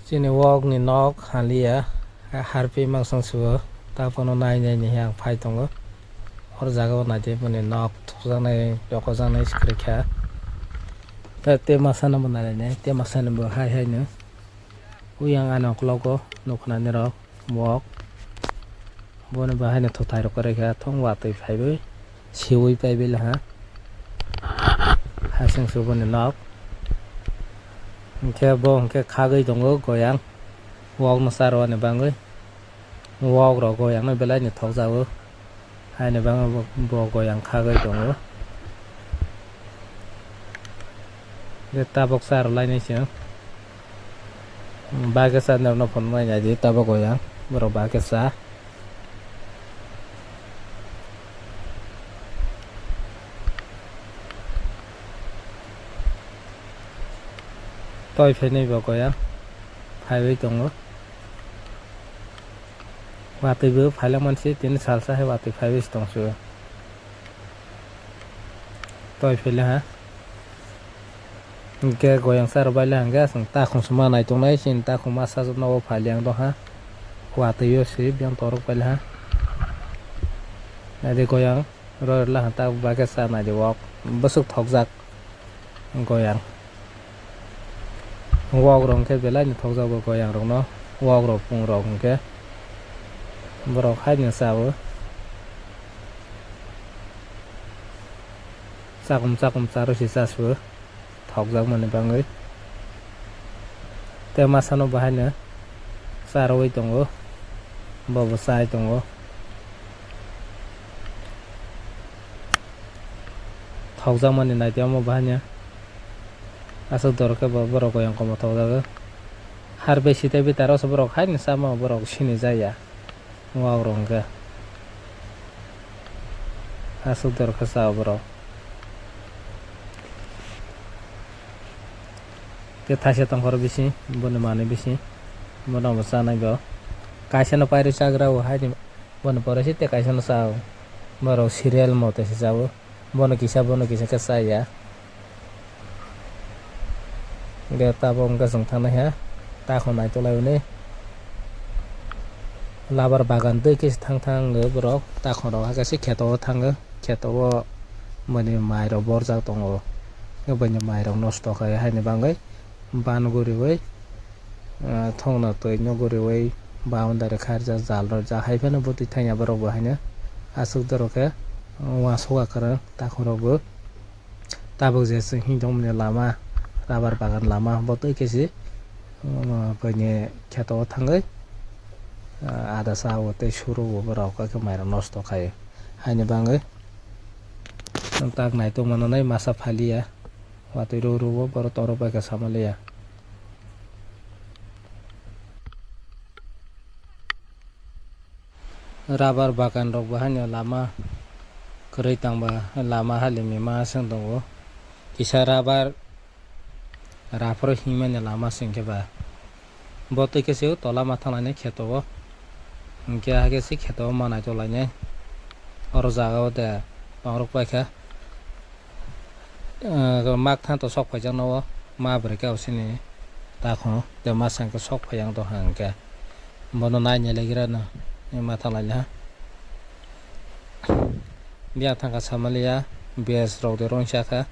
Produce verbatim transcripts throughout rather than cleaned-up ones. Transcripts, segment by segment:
Chini wok ni nok haliya, harpi mangsang suo, tapono nai nai ni ang phai tongo. Hor jaga o naidi boni nok thokjaknai, yokojaknai swkrai kha. Tei, tei masa no bo nai nai, tei masa no bo hai hai no. Uyang ani uklogo nukhnani rok wok. Boni bahai no thuthai rok kwrwi kha, thung watwi phaiwi siwi paiwi laha. Hasing suboni nok. Hinkhe bo hinkhe khagwi tongo goyang. Wok no charwani bangwi. Wok rok goyang no belai ni thokjago. Haini bagwi bo, bo goyang khagwi tongo. Je tabok cha rw lainai se. Bagwi cha norokno phunuknai naidi tabok goyang. Borok bagwi cha. Toi phainai bo goyang. Phaiwi tongo. Watwi bo phailak mansi tini salsa hai watwi phaiwi se tongsu. Toi phaila ha. Hinkhe goyang sa rw baila hinkhe aswng takhung se ma naitongnai chini takhung masa nogo phailiya ang dong ha. Watwi o se biyang torok baila ha. Naidi goyang rw rwla ha ta bagwi cha naidi wok bwswk thokjak. Goyang. Wok rok hwnkhe belai ni thokjago goyang rokno. Wok rok pung rok hwnkhe borok haino chao. Chakum chakum charwi se chasio thokjakmani bagwi. Tei masano bahaino charwi tongo, bobo chai tongo. Thokjakmani naidi omo bahaino. Aswk dorkhe bo borok goyang komo thokjago. Har besi tei bitaro se borok haino chama borok sini jaya. Wak rok hwnkhe aswk dorkhe cha borok. Tei thaisa tongkhoro bisi, boni manwi bisi, bono bo chanai bo. Kaisa no pairwi chagra o haini, boni pore se tei kaisa no cha o. Borok serial mote se cha o. Bono kisa, bono kisa khe chaya. Hwnkhe tabok hwnkhe chwng thangnai ha, takhuk naitolai hwnwi. Labar bagan twi khe se thang thang wngwi borok takhuk rok hakhe se kheto o thango, kheto o bini mai rok borjak tongo, bini mai rok nosto khai haini bagwi ban guriwi. Ah, thokno twi no guriwi boundary kharjak, jal rwjak, hai phano bwtwi thangya borok bo haino aswk dorok khe uansukha kwrwng takhuk rok bo. Tabuk je chwng himtongmani lama, rubber bagan lama, bo twi khe se, um, buini kheto o thangwi, ah, ada cha o tei suru o borok khe mai rok nosto khai. Haini bagwi tak naitok mananai masa phaliya, watwi rw rw o borok torok bai khe sama liya. Rubber bagan rok bo haino lama kwrwi tangba lama halimima aswk tongo. Kisa rubber raphoro himani lama se hwnkhe ba. Bo twi khe se o tola ma thanglainai kheto o. Hwnkhe hakhe se kheto o ma naitolainai. Oro jaga o de pangrok paikha. Ah, mak thang to sok phaijak no o, ma bwrwi khe sini takhung tei ma seng khe sok phai ang tong kha hwnkhe bono nai nai laigra no ma thang lai ha. Biyang thang kha samaliya bes rok de rong cha kha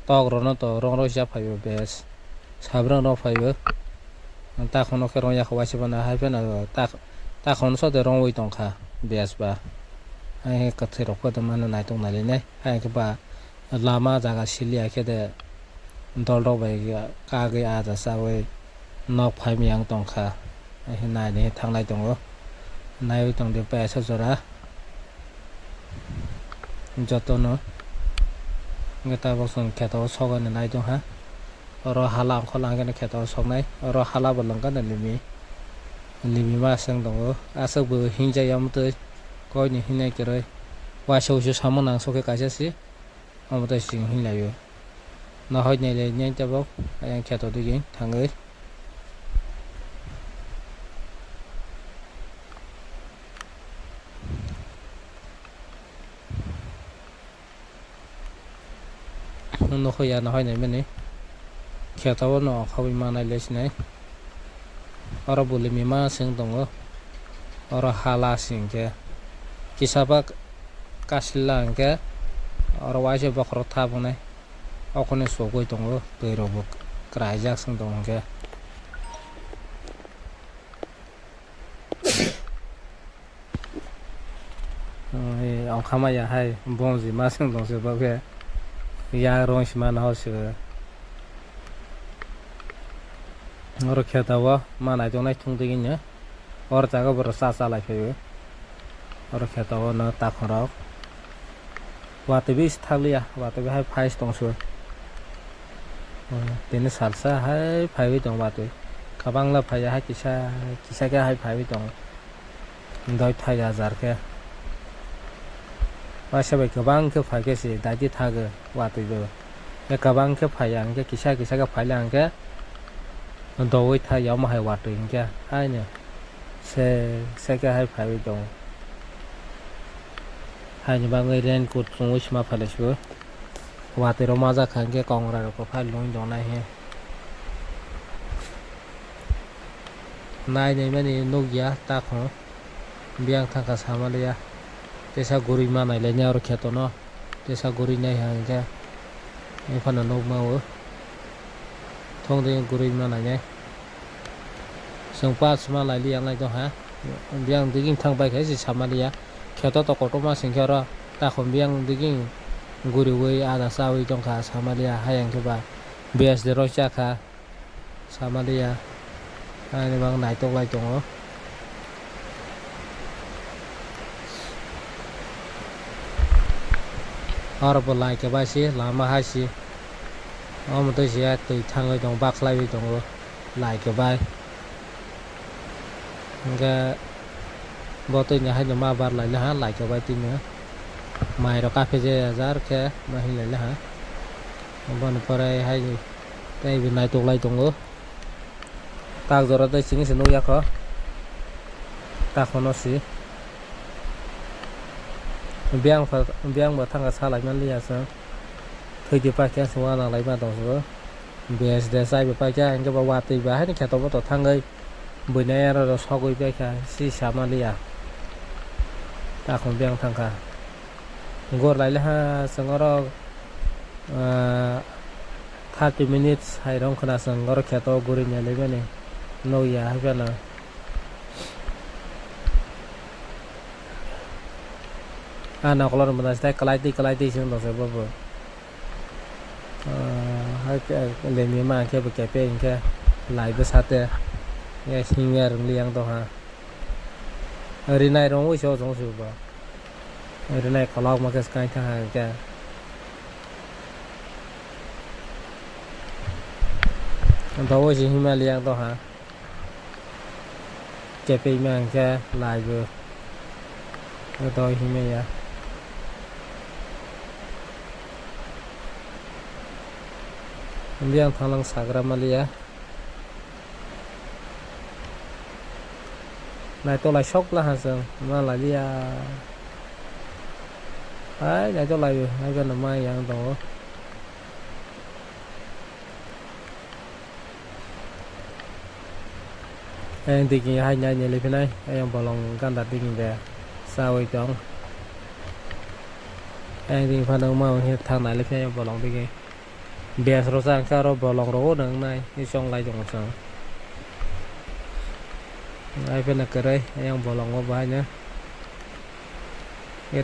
tok rok no to rong rok cha phai o bes sabrang rok phai o takhung no khe rong ya kha waisa bono hai phano tak takhung no sok de rong oi tong kha bes ba hai kwthwi rok photo mano naitok nai lai nai hai khe ba. Lama jaga siliya khe de dol rok bai kagwi ada chawi nok phaimya wng tongkha. Nai nai thanglai tongo, naiwi tongdi paisa jora jotono. Hwnkhe tabuk chwng kheto o sogani nai tongkha, oro hala ongkhorlang khe kheto o soknai, oro hala bo lwngkha limi, limi ma aswk tongo, aswk bo hinjak ya mwtwi koini hinai kwrwi. Waisa wuisu samung nang sokhe kaisa se. Omo tei chwng hinlaio. Nohoi nailai nai tabok ayang kheto digin thangwi. Nohoi ya nohoi naimani. Kheto o no khabui manai le sinai. Oro bo limima se wng tongo. Oro hala se hwnkhe kisa ba kasila hwnkhe oro waisa bokhorok thabonai. Okhone sogwi tongo, twi rok bo kwraijak se wng tongo hwnkhe. Ongkha maya hai bonji ma se wng tong se bo khe yak rong se mano se. Oro kheto o ma naitok nai thung twi no. Oro jaga borok cha cha lai phai o. Oro kheto o no takhorok. Watwi bai thakliya, watwi bai hai phai tong se. Tini salsa hai phaiwi tong watwi. Kwbangla phaiya hai kisa, kisa khe hai phaiwi tong. Doi thai hajar khe. Waisa bai kwbang khe phai khe se daidi thago watwi bo. Khe kwbang khe phaiya hwnkhe kisa kisa khe phaila hwnkhe doui thai omo hai watwi hwnkhe haino se, se khe hai phaiwi tongo. Haini bagwi raincoat chumui sima phailai sibo. Watwi rok majak kha hwnkhe kongra rok kwphai lungwi tongnai he. Nai nai mani nukya takhung. Biyang thangkha samaliya. Tesa gurui ma nailainai oro kheto no. Tesa gurui nai hwnkhe. Phano nukma o. Thong de gurui ma nainai. Chwng pas ma laili yang lai tongkha. Biyang diging thang bai khe se samaliya. Kheto to kotorma singkhe oro takhum biyang diging guriui ada chaui tongkha samaliya hayang khe ba B S D rok chakha samaliya ani bang naitok lai tongo. Oro bo lai khe bai se lama hai se omo twi se twi thangwi tongo bakhlaiwi tongo. Lai khe bai. Hwnkhe bo twi ni haino ma bar lai laha, lai khe bai twi no. Mai rok kaphijak ya jar khe ma hin lai laha. Boni pore hai tei bo naitok lai tongo. Tak jora tei chini se nukya kho. Takhono si. Biyang pha, biyang bo thangkha sa lai man liya chwng. Thwi di paikhe se uanang lai ma tong se bo. B S D chai bo paikha, hwnkhe bo watwi bo haino kheto bo to thangwi buinai aro sogwi paikha, si sama liya. Takhum biyang thangkha. Gor lai le ha chwng oro, ah, thirty minutes hai rong khna chwng oro kheto guri nai lai mani. Nukya hai phano. Ah, nokolor mwnai se kwlai twi, kwlai twi se wng tong se bo bo. Ah, hai khe lemima hwnkhe bo kepek hwnkhe lai bwsate ya himya rwngli yang tongha. Rinai rwngwi se o chwng se bo. Rinai kolokma khe swkang thangha hwnkhe. Dobo se himya li yang tongha. Kepekma hwnkhe lai bo. Doi himya ya. Biyang thanglang sagra maliya. Naitok lai sok la ha chwng ma lai liya. Hai naitok lai bo hai phano ma yang tongo. Ayang digi hai nai nai liphinai, ayang bolong ganda digi de chawi tong. Ayang digi phano wngma wngkhe thang nai liphinai bolong digi. Bes rok cha hwnkhe aro bolong rogo nang nai, chong lai tongo chwng. Ai phano kwrwi, ayang bolongo bo haino.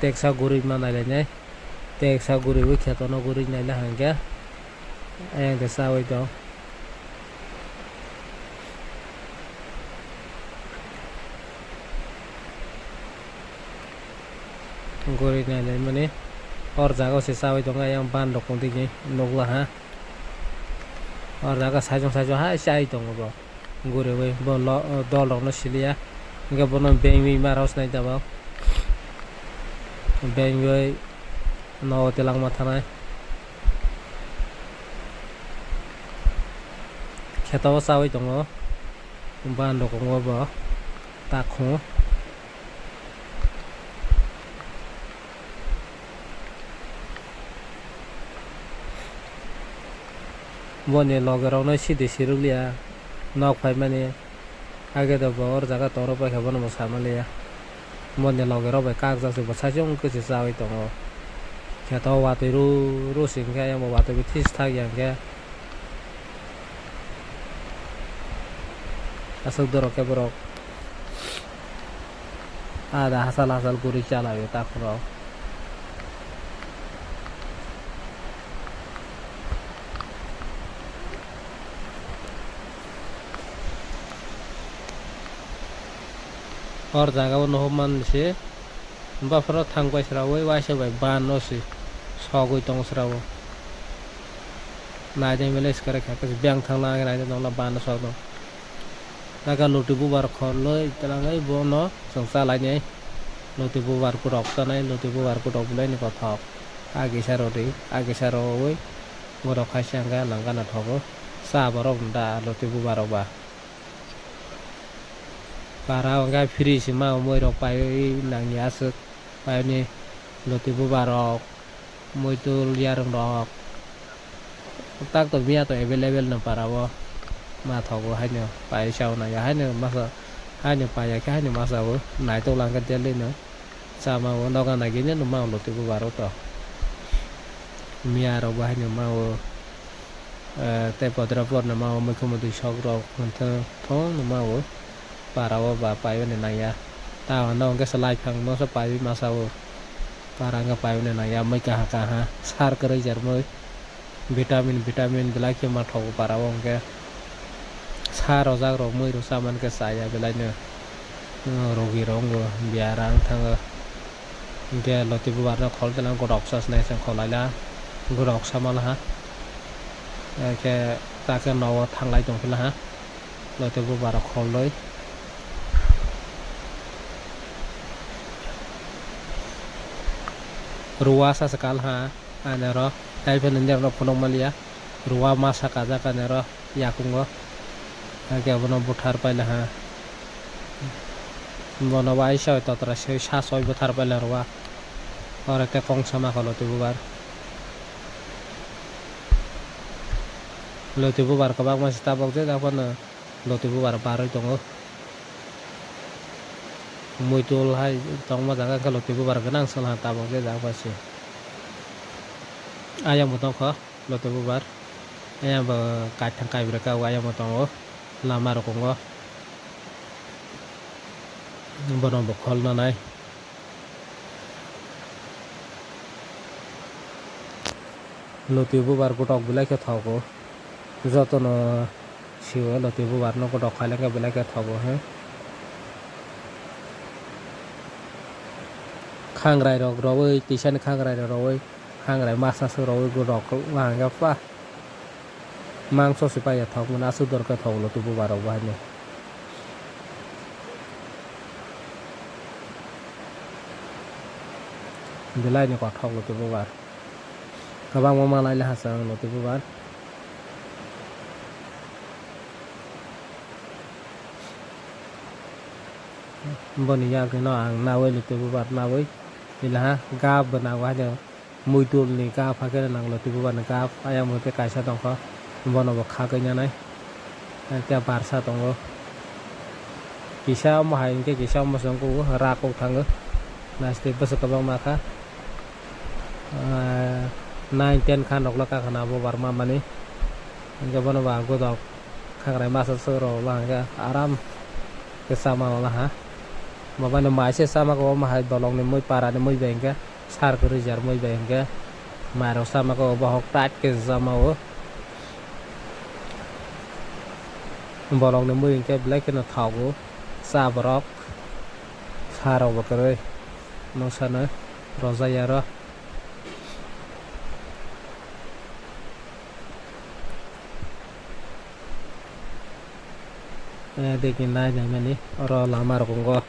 Teksa guri ma nai lai nai. Teksa guriwi kheto no guri nai le hwnkhe ayang de chawi tong. Guri nai lai mani or jaga o se chawi tongo, ayang ban rok tong digi nukla ha. Or jaga saichung saichung hai chai tongo bo. Guriwi bo lo-, dol rokno siliya. Hwnkhe bono bengwi ma rw sinai tabok. Bengwi nogo telangma thanai. Kheto o chawi tongo. Ban rok wngo bo. Takhung. Boni loge rokno sidi sirwk liya, nok phaimani Age do bo or jaga toro paikha bono bo samaliya. Boni loge rok bai kak jak se bo saichung khe se chawi tongo. Kheto watwi ru ru singkhe ayang bo watwi bo this thak yang khe. Aswk dorok khe borok ada hachal hachal guri chalaio takhuk rok. Hor jaga o nohor man se. Buphuru thang bai sraui waisa bai ban no se sogwi tong srao. Naidi mele skare kha khe beng thang lang naidi nongla ban no sogno. Naga loti bubar khorloi twlangwi bono chwng chalainai. Loti bubar kutok chanai, loti bubar kutok bwlaini kothok. Agi saro ri, agi saro ui borok hai se hwnka langka nw thogo. Cha borok da loti bubar rok ba. Para o hwnka free se ma mui rok paiwi nangya aswk. Paiwi loti bubar rok, muitul yarwng rok. Tak to miya to available no para o. Ma thogo haino pai sao nangya haino masa haino paiya khe haino masa o naitok langkhe daily no. Chama o noga nagini no ma loti bubar o to. Miya rok bo haino ma o. Eh, tei podra porno ma o mui khe mui sok rok hwnthang thong no ma o. Para o ba paiwi ni nangya. Ta hwnna hwnkhe se lai phang no se paiwi masa o. Para wngkha paiwi ni nangya mui kaha kaha sar kwrwi jar mui. Vitamin, vitamin belai khe ma thogo para o hwnkhe. Sa rojak rok mui rok chamani khe chaya belai no. Rogi rok wngkha biara wng thango. Hwnkhe loti bubar no khol tela gorok sa sinai se khol laila. Gorok sama laha. Hwnkhe ta khe nogo thanglai tong phila ha. Loti bubar rok khol doi. Ruwa sa se kal ha. Ani oro taiphano nini rokno phunuk manliya. Ruwa masa kajak ani oro yakungo. Hakhe abono buthar paila ha. Bono bai soi totra soi sa soi buthar paila ruwa. Oro khe kongsa ma kha loti bubar. Loti bubar kwbangma se tabok je, tabokno loti bubar barwi tongo. Muitul hai tongma jaga khe loti bubar gwnang se tabok je jaga bai se. Ayang bo tongkha loti bubar. Ayang bo kaithang kaibrwi kha o ayang bo tongo lama rokongo. Bono bo khol nanai. Loti bubar gotok belai khe thogo. Jotono sio loti bubar no gotok khailangkhe belai khe thogo he. Khangrai rok rowoi, tisani khangrai rok rowoi, khangrai masa se rowoi gotok wngkha pa. Mangso se paiya thok mano aswk dorkar thok loti bubar rok bo haino. Belai ni kothok loti bubar. Kwbangma malai le hachang loti bubar. Boni yagwi no ang nawi loti bubar nawi. Ila ha gap bo nago haino. Muitul ni gap hakhe nang loti bubar ni gap, ayang bo khe kaisa tongkha, bono bo khagwi nanai, tei barsa tongo, kisa omo hai hwnkhe kisa omo se wngkha o rak o thango, naisite bwswk kwbangma kha, nine ten kha nokla kakha na bubar mamani, hwnkhe bono bo ang godok khangrai masa swk rw hwnkhe aram khe chama wngla ha, bo bai no mai se chama khe omo hai bolong ni mui para ni mui bai hwnkhe. Sar kwrwi jar mui bai hwnkhe mairok sama khe o bohok tight khe sama o. Bolongni mui hwnkhe belai kheno thogo cha borok. Sa rokbo kwrwi nuksa no rwjak ya oro. Eh, deki nai naimani oro lama rok wngo.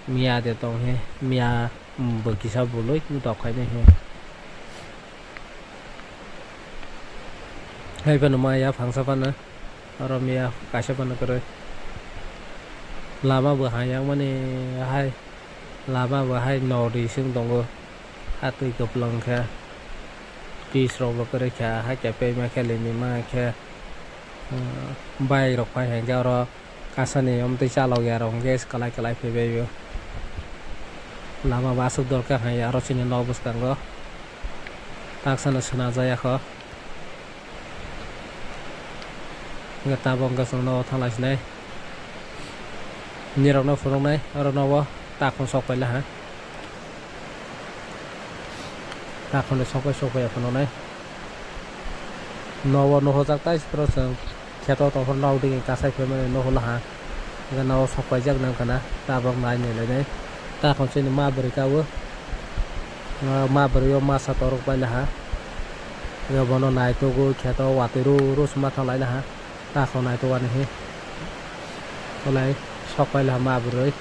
Miya de tong he, miya, mm, bo kisa boloi dokhai nai he. Hai phano maya phangsa phano, oro miya kaisa phano kwrwi. Lama bo hayang mani hai, lama bo hai nodi sing tongo. Hatwi kwplwng khe, pitch rok bo kwrwi kha, hakhe payment khe limit ma khe, bike rok phai hwnkhe oro Asani omtwi chalok ya rok hwnkhe kwlai kwlai phaibai o. Lama bo aswk dorkar hai aro chini nok bwskango taksano swnajak ya kho. Hwnkhe tabok hwnkhe chwng nogo thanglai sinai. Nirokno phunuknai oro nogo takhung sok paila ha. Takhone sokpai sokpai phano nai. Nogo nuhujak tai sipro chwng kheto tongphuru nok digi kasai phaimani nuhulaha. Hwnkhe nogo sokpaijak nang khna tabok nai nai lainai. Takhon chini ma bwrwi kabo. Ma bwrwi o masa torok paila ha. Hwnkhe bono naitugwi kheto watwi ru ru se ma thanglai laha. Takhon naitugani hi. Bolai sokpai laha ma bwrwi.